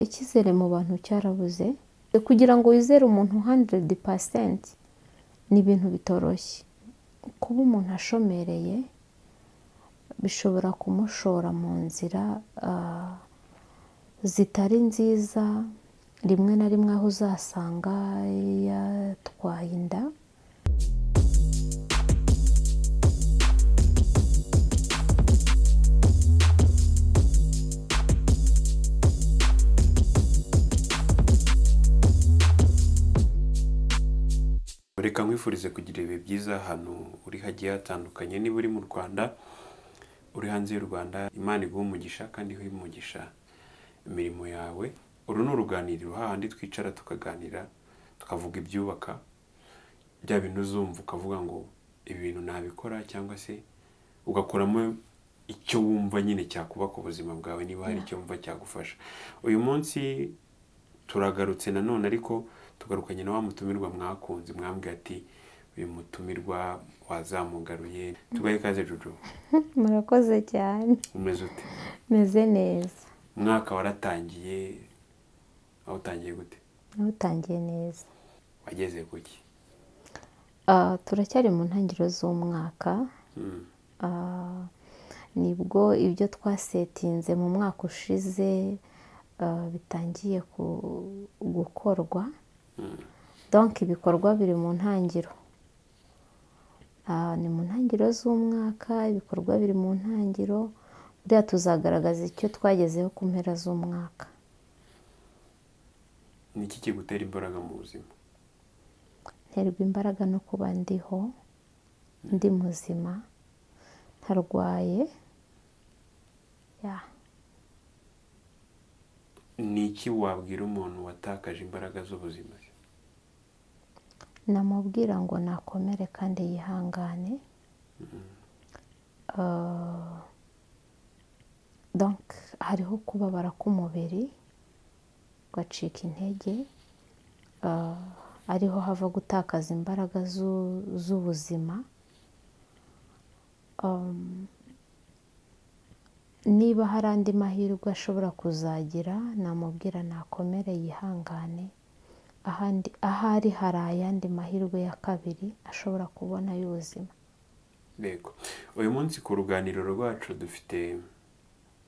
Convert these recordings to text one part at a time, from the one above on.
Icyizere mu bantu cyarabuze. Kugira ngo wizere umuntu 100% ni ibintu bitoroshye. Kuba umuntu ashomereye bishobora kumushora mu nzira zitari nziza, rimwe na rimwe aho uzasanga yatwaye inda. Reka nkwifurize kugira ibihe byiza ahantu uri hagiye hatandukanye, niba uri mu Rwanda, uri hanze y'u Rwanda, Imana iguhe umugisha kandi ihe umugisha imirimo yawe. Uru ni uruganiriro hahandi twicara tukaganira, tukavuga ibyubaka, bya bintu uzumva ukavuga ngo ibi bintu nabikora, cyangwa se ugakuramo icyo wumva nyine cyakubaka ubuzima bwawe, niba hari icyo wumva cyagufasha. Uyu munsi turagarutse nanone, ariko tugarukanye na wa mutumirwa mwakunze, mwambwiye ati uyu mutumirwa wazamugaruye. Tubahe ikaze Jojo. Murakoze cyane. Umeze ute? Meze neza. Umwaka waratangiye, aho utangiye gute? Utangiye neza. Wageze kuki? Turacyari mu ntangiriro z'umwaka. Nibwo ibyo twasetinze mu mwaka ushize bitangiye gukorwa. Donc ibikorwa biri mu ntangiro. Ni mu ntangiriro z'umwaka, ibikorwa biri mu ntangiriro, buriya tuzagaragaza icyo twagezeho ku mpera z'umwaka. Ni iki kigutera imbaraga mu buzima? Nterwa imbaraga no kuba ndiho, ndi muzima, ntarwaye. Ni iki wabwira umuntu watakaje imbaraga z'ubuzima? Namubwira ngo nakomere kandi yihangane. Donc hariho kubabara k'umubiri, ugacika intege, ariho hava gutakaza imbaraga z'ubuzima. Niba hari andi mahirwe ashobora kuzagira, namubwira nakomere yihangane, ahari hari ayandi mahirwe ya kabiri ashobora kubona y'ubuzima. Yego. Uyu munsi ku ruganiriro rwacu dufite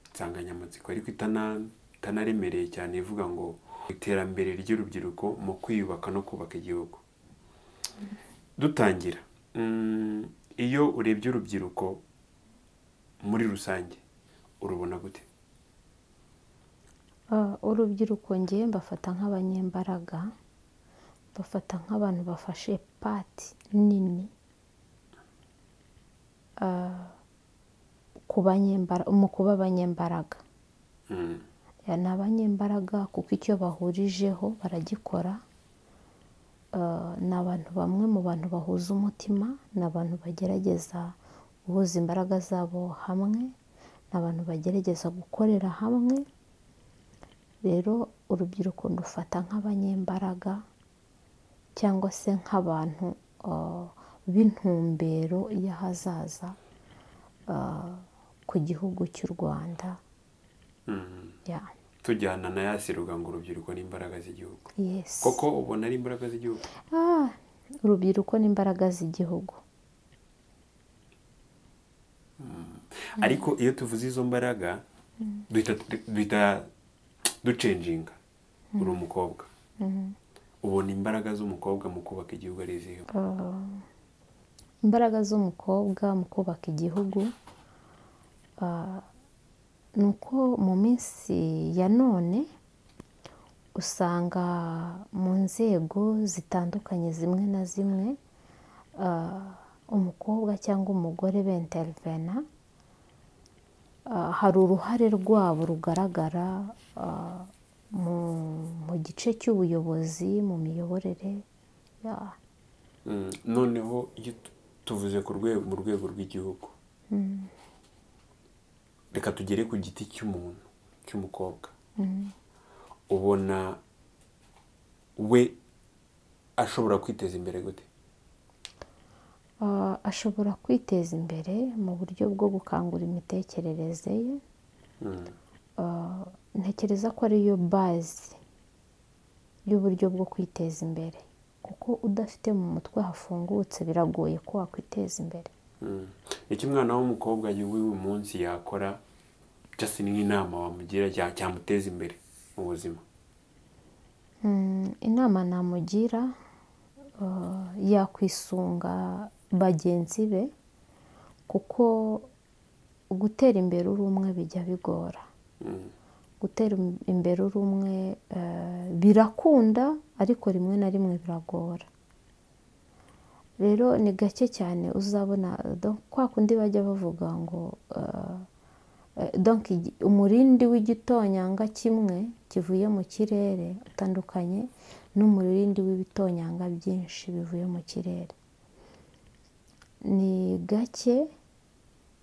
insanganyamatsiko ariko itanaremereye cyane, ivuga ngo iterambere ry'urubyiruko mu kwiyubaka no kubaka igihugu. Dutangira, iyo urebye urubyiruko muri rusange urubona gute? Urubyiruko ngiye mbafata nk'abanyembaraga, bafata nk'abantu bafashe pati nini mu kuba abanyembaraga. Ni abanyembaraga kuko icyo bahurijeho baragikora. Ni abantu bamwe mu bantu bahuza umutima, ni abantu bagerageza guhuza imbaraga zabo hamwe, ni abantu bagerageza gukorera hamwe. Rero urubyiruko ndufata nk'abanyembaraga cyangwa se nk'abantu b'intumbero y'ahazaza ku gihugu cy'u Rwanda. Tujyana na yasiruga ngo urubyiruko ni imbaraga z'igihugu. Koko ubona ari imbaraga z'igihugu? Urubyiruko ni imbaraga z'igihugu. Ariko iyo tuvuze izo mbaraga duhita ducenjinga. Uri umukobwa, ubona imbaraga z'umukobwa mu kubaka igihugu ari izihe? Imbaraga z'umukobwa mu kubaka igihugu ni uko mu minsi ya none usanga mu nzego zitandukanye zimwe na zimwe umukobwa cyangwa umugore bentervena, hari uruhare rwabo rugaragara mu gice cy'ubuyobozi, mu miyoborere. Noneho iyo tuvuze ku rwego, mu rwego rw'igihugu, reka tugere ku giti cy'umuntu, cy'umukobwa. Ubona we ashobora kwiteza imbere gute? Ashobora kwiteza imbere mu buryo bwo gukangura imitekerereze ye, Ntekereza ko ariyo base y'uburyo bwo kwiteza imbere, kuko udafite mu mutwe hafungutse biragoye ko wakwiteza imbere. Icyo umwana w'umukobwa w'uyu munsi yakora, just nk'inama wamugira cyamuteza imbere mu buzima? Inama namugira, yakwisunga bagenzi be, kuko gutera imbere uri umwe bijya bigora. Gutera imbere uri umwe birakunda, ariko rimwe na rimwe biragora. Rero ni gake cyane uzabona kwa kundi bajya bavuga ngo umurindi w'igitonyanga kimwe kivuye mu kirere utandukanye n'umurindi w'ibitonyanga byinshi bivuye mu kirere. Ni gake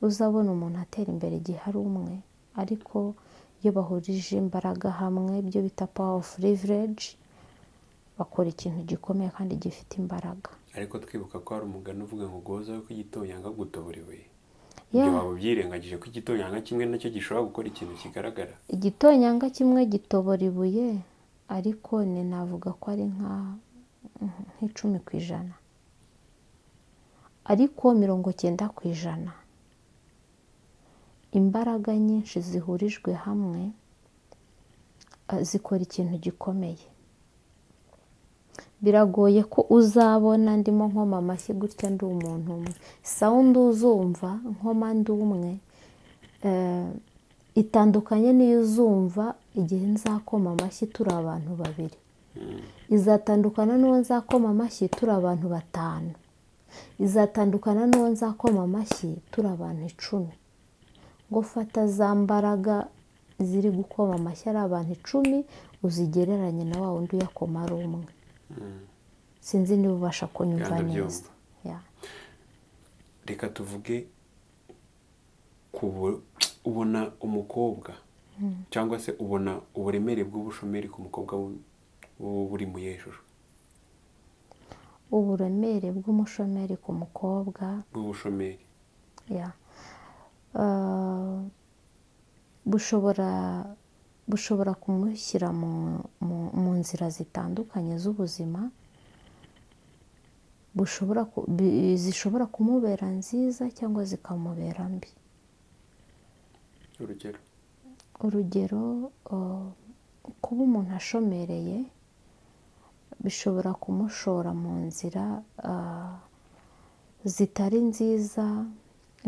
uzabona umuntu atera imbere igihe ari umwe, ariko iyo bahurije imbaraga hamwe, ibyo bita power of leverage, bakora ikintu gikomeye kandi gifite imbaraga. Ariko twibuka ko hari umugani uvuga ngo guhozaho ko igitonyanga gutobora ibuye. Ibyo waba ubyirengagije ko igitonyanga kimwe nacyo gishobora gukora ikintu kigaragara. Igitonyanga kimwe gitobora ibuye, ariko ni navuga ko ari nka 10%, ariko 90% imbaraga nyinshi zihurijwe hamwe zikora ikintu gikomeye. Biragoye ko uzabona ndimo nkoma amashyi gutya ndi umuntu umwe. Sound uzumva nkoma ndi umwe itandukanye n'iyo uzumva igihe nzakoma amashyi turi abantu babiri. Izatandukana n'uwo nzakoma amashyi turi abantu batanu. Izatandukana n'uwo nzakoma amashyi turi abantu 10. Ngo fata za mbaraga ziri gukoma amashyi ari abantu 10 uzigereranye na wa wundi uyakoma ari umwe. Sinzi niba ubasha kunyumva neza. Reka tuvuge ubona umukobwa cyangwa se ubona uburemere bw'ubushomeri ku mukobwa buri mu hejuru. Uburemere bw'umushomeri ku mukobwa bw'ubushomeri bushobora kumushyira mu nzira zitandukanye z'ubuzima, zishobora kumubera nziza cyangwa zikamubera mbi. Urugero, kuba umuntu ashomereye bishobora kumushora mu nzira zitari nziza,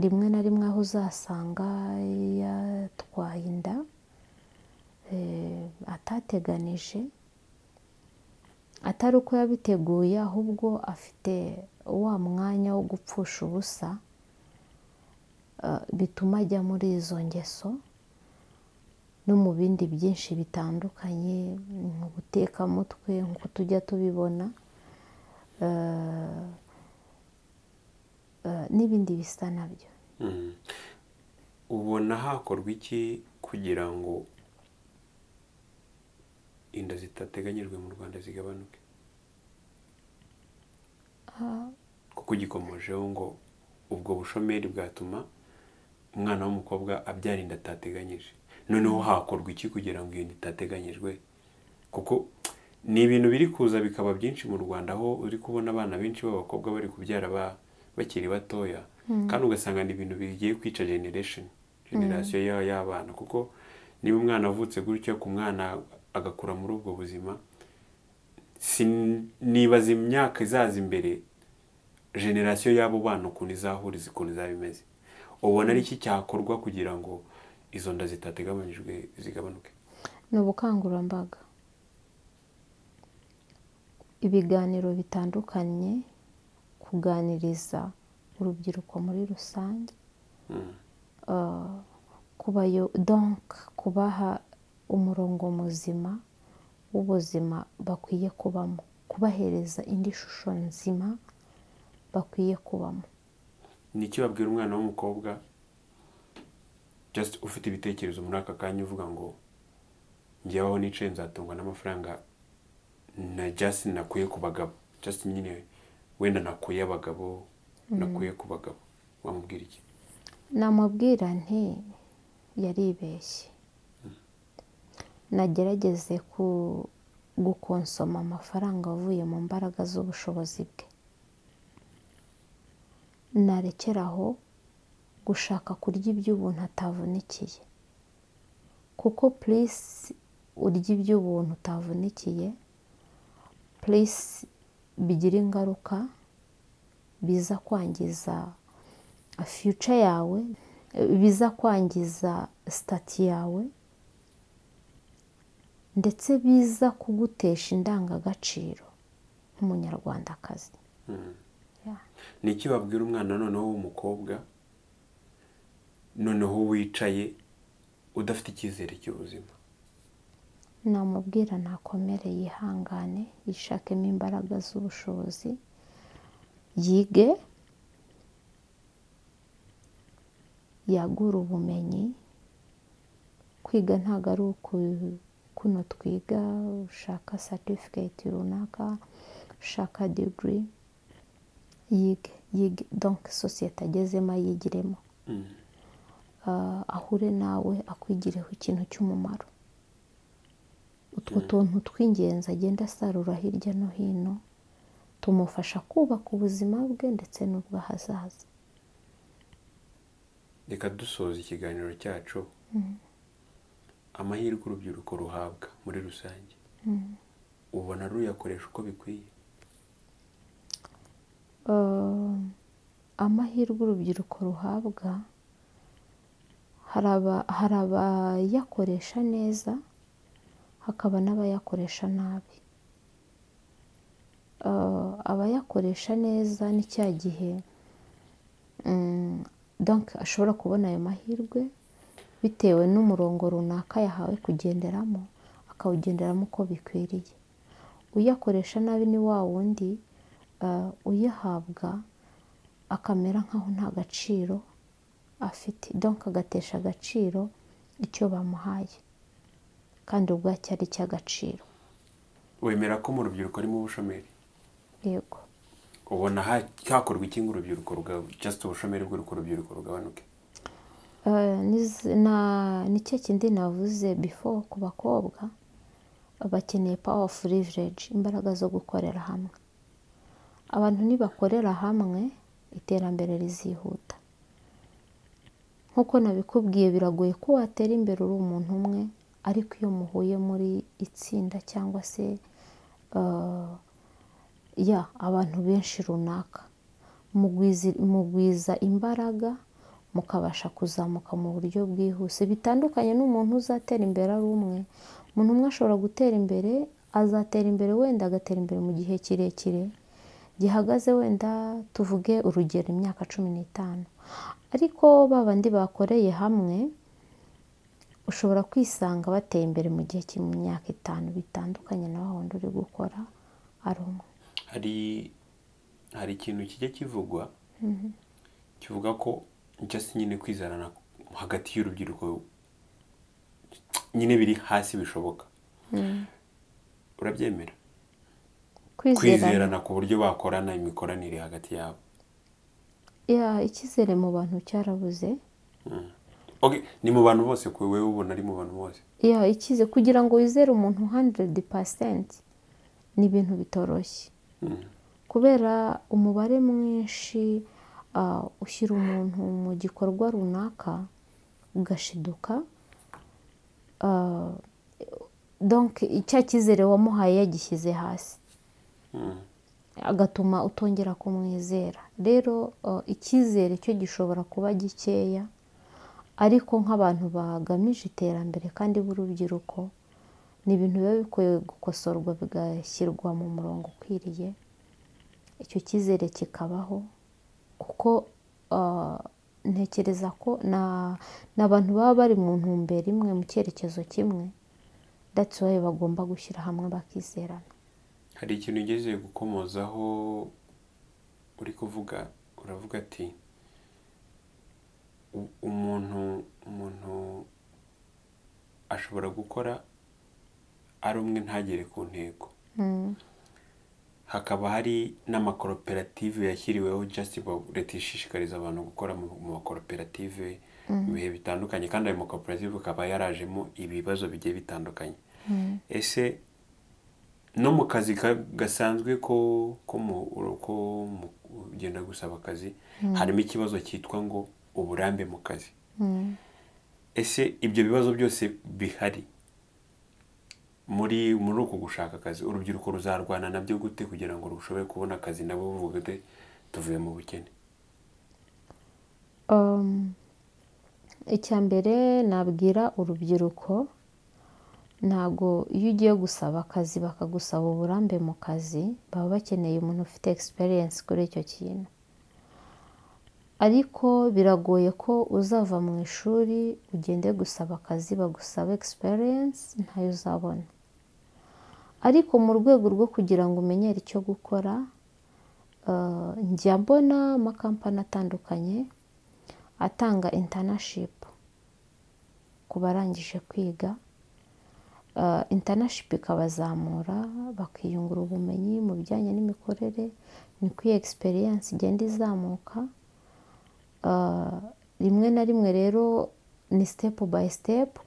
rimwe na rimwe aho uzasanga yatwaye inda atateganije, atari uko yabiteguye, ahubwo afite wa mwanya wo gupfusha ubusa, bituma ajya muri izo ngeso no mu bindi byinshi bitandukanye, mu butekamutwe nk'uko tujya tubibona, n'ibindi bisa nabyo. Ubona hakorwa iki kugira ngo inda zitateganyijwe mu Rwanda zigabanuke? Kuko ugikomojeho ngo ubwo bushomeri bwatuma umwana w'umukobwa abyara inda atateganyije, noneho hakorwa iki kugira ngo iyo nda itateganyijwe? Kuko ni ibintu biri kuza bikaba byinshi mu Rwanda, aho uri kubona abana benshi b'abakobwa bari kubyara bakiri batoya, kandi ugasanga ni ibintu bigiye kwica generation y'abana. Kuko niba umwana avutse gutyo, ku mwana agakura muri ubwo buzima, nibaza imyaka izaza imbere generasiyo y'abo bana ukuntu izahuriza, ukuntu izaba imeze. Ubona ari iki cyakorwa kugira ngo izo nda zitateganyijwe zigabanuke? Ni ubukangurambaga, ibiganiro bitandukanye, kuganiriza urubyiruko muri rusange, kubaha umurongo muzima w'ubuzima bakwiye kubamo, kubahereza indi shusho nzima bakwiye kubamo. Ni iki wabwira umwana w'umukobwa just ufite ibitekerezo muri aka kanya uvuga ngo njyewe nicaye nzatungwa n'amafaranga na just nakuye ku bagabo, just nyine wenda nakuye abagabo, nakuye ku bagabo, wamubwira iki? Namubwira nti yaribeshye. Nagerageze gukonsoma amafaranga avuye mu mbaraga z'ubushobozi bwe. Narekeraho gushaka kurya iby'ubuntu atavunikiye, kuko purisi urya iby'ubuntu utavunikiye, purisi bigira ingaruka biza kwangiza fiyuca yawe, biza kwangiza sitati yawe, ndetse biza kugutesha indangagaciro nk'umunyarwandakazi. Ni iki wabwira umwana noneho w'umukobwa noneho wicaye udafite icyizere cy'ubuzima? Namubwira nakomere, yihangane, yishakemo imbaraga z'ubushobozi, yige, yagure ubumenyi. Kwiga ntabwo ari kuno twiga ushaka certificate runaka, ushaka degree, yige yige, donc sosiyete agezemo ayigiremo, ahure nawe akwigireho ikintu cy'umumaro. Utwo tuntu tw'ingenzi agenda asarura hirya no hino tumufasha kubaka ubuzima bwe ndetse n'ubw'ahazaza. Reka dusoza ikiganiro cyacu. Amahirwe urubyiruko ruhabwa muri rusange, ubona ruyakoresha uko bikwiye? Amahirwe urubyiruko ruhabwa, hari abayakoresha neza, hakaba n'abayakoresha nabi. Abayakoresha neza ni cya gihe donc ashobora kubona ayo mahirwe bitewe n'umurongo runaka yahawe kugenderamo, akawugenderamo uko bikwiriye. Uyakoresha nabi ni wa wundi uyahabwa akamera nkaho nta gaciro afite, donc agatesha agaciro icyo bamuhaye kandi ubwacyo ari icy'agaciro. Wemera ko mu rubyiruko harimo ubushomeri? Yego. Ubona hakorwa iki ngo urubyiruko just ubushomeri bw'urubyiruko rugabanuke? Ni cyo kindi navuze before ku bakobwa, bakeneye power of leverage, imbaraga zo gukorera hamwe. Abantu nibakorera hamwe iterambere rizihuta. Nk'uko nabikubwiye, biragoye ko watera imbere uri umuntu umwe, ariko iyo muhuye muri itsinda cyangwa se ya abantu benshi runaka, mugwiza imbaraga mukabasha kuzamuka mu buryo bwihuse, bitandukanye n'umuntu uzatera imbere ari umwe. Umuntu umwe ashobora gutera imbere, azatera imbere wenda agatera imbere mu gihe kirekire gihagaze, wenda tuvuge urugero imyaka 15, ariko babandi bakoreye hamwe ushobora kwisanga bateye imbere mu gihe cy'imyaka 5, bitandukanye na wa wundi uri gukora ari umwe. Hari ikintu kijya kivugwa kivuga ko just nyine kwizerana hagati y'urubyiruko nyine biri hasi bishoboka. Urabyemera? Kwizerana ku buryo bakorana imikoranire hagati yabo. Ya, icyizere mu bantu cyarabuze. Okay, ni mu bantu bose, kwe wewe ubona ari mu bantu bose? Ya, icyizere kugira ngo wizere umuntu 100% ni ibintu bitoroshye. Kubera umubare mwinshi ushyira umuntu mu gikorwa runaka ugashiduka, donc icya cyizere wamuhaye yagishyize hasi, agatuma utongera kumwizera. Rero icyizere cyo gishobora kuba gikeya, ariko nk'abantu bagamije iterambere kandi b'urubyiruko, ni ibintu biba bikwiye gukosorwa bigashyirwa mu murongo ukwiriye, icyo cyizere kikabaho, kuko ntekereza ko n'abantu baba bari mu ntumbero imwe, mu cyerekezo kimwe, that's why bagomba gushyira hamwe bakizerana. Hari ikintu ugeze gukomozaho uri kuvuga, uravuga ati umuntu ashobora gukora ari umwe ntagere ku ntego. Hakaba hari n'amakoperative yashyiriweho, just leta ishishikariza abantu gukora mu makoperative, Mu bihe bitandukanye, kandi ayo makoperative akaba yarajemo ibibazo bigiye bitandukanye. Ese no mu kazi gasanzwe ko ugenda gusaba akazi, harimo ikibazo cyitwa ngo uburambe mu kazi? Ese ibyo bibazo byose bihari muri uku gushaka akazi, urubyiruko ruzarwana nabyo gute kugira ngo rushobore kubona akazi, nabo buvuge gute tuvuye mu bukene? Icya mbere nabwira urubyiruko, ntago iyo ugiye gusaba akazi bakagusaba uburambe mu kazi, baba bakeneye umuntu ufite experience kuri icyo kintu. Ariko biragoye ko uzava mu ishuri ugende gusaba akazi bagusaba experience, ntayo uzabona. Ariko mu rwego rwo kugira ngo umenyere icyo gukora, njya mbona amakampani atandukanye atanga internship ku barangije kwiga. Internship ikabazamura, bakiyungura ubumenyi mu bijyanye n'imikorere, niko iyi experience igenda izamuka. Rimwe na rimwe rero ni step by step,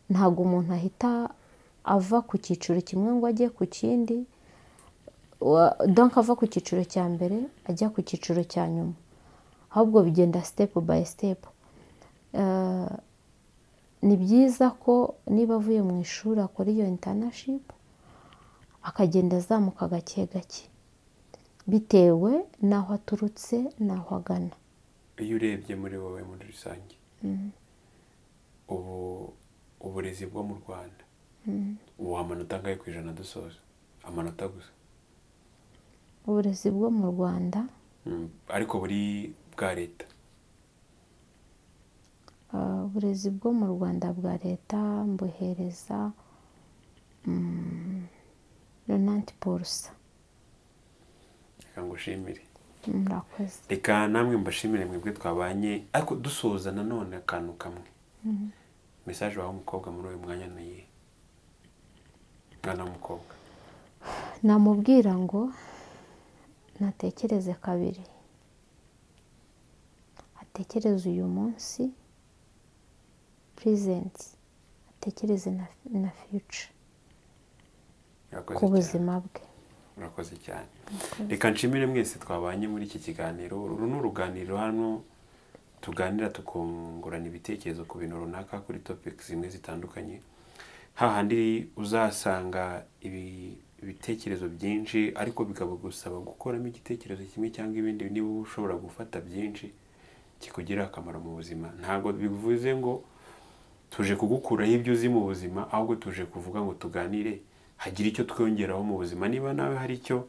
ntabwo umuntu ahita ava ku cyiciro kimwe ngo ajye ku kindi, donc ava ku cyiciro cya mbere ajya ku cyiciro cya nyuma, ahubwo bigenda step by step. Ni byiza ko niba avuye mu ishuri akora iyo internship, akagenda azamuka gake gake bitewe n'aho aturutse n'aho agana. Iyo urebye muri wowe muri rusange, ubu uburezi bwo mu Rwanda ubu amanota angahe ku 100 dusoza? Amanota gusa. Uburezi bwo mu Rwanda, ariko buri bwa leta. Uburezi bwo mu Rwanda bwa leta mbuhereza 90%. Reka ngushimire. Murakoze. Reka namwe mbashimire mwebwe twabanye, ariko dusoza nanone akantu kamwe. Message waha umukobwa muri uyu mwanya ni iyihe? Mwana w'umukobwa. Namubwira ngo natekereze kabiri, atekereze uyu munsi present, atekereze na future ku buzima bwe. Murakoze cyane. Reka nshimire mwese twabanye muri iki kiganiro. Uru ni uruganiriro hano tuganira tukungurana ibitekerezo ku bintu runaka, kuri topics zimwe zitandukanye, hahandi uzasanga ibitekerezo byinshi, ariko bikagusaba gukoramo igitekerezo kimwe cyangwa ibindi, niba ushobora gufata byinshi kikugira akamaro mu buzima. Ntabwo bivuze ngo tuje kugukuraho ibyo uzi mu buzima, ahubwo tuje kuvuga ngo tuganire, hagire icyo twongeraho mu buzima. Niba nawe hari icyo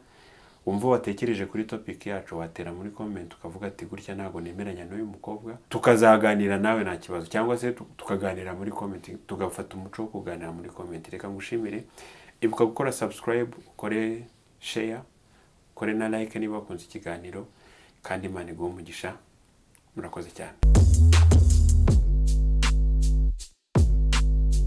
wumva watekereje kuri topic yacu, watera muri comment ukavuga ati gutya ntabwo nemeranya n'uyu mukobwa, tukazaganira nawe nta kibazo, cyangwa se tukaganira muri comment, tugafata umuco wo kuganira muri comment. Reka ngushimire, ibuka gukora subscribe, ukore share, ukore na like niba wakunze ikiganiro, kandi Imana iguhe umugisha. Murakoze cyane.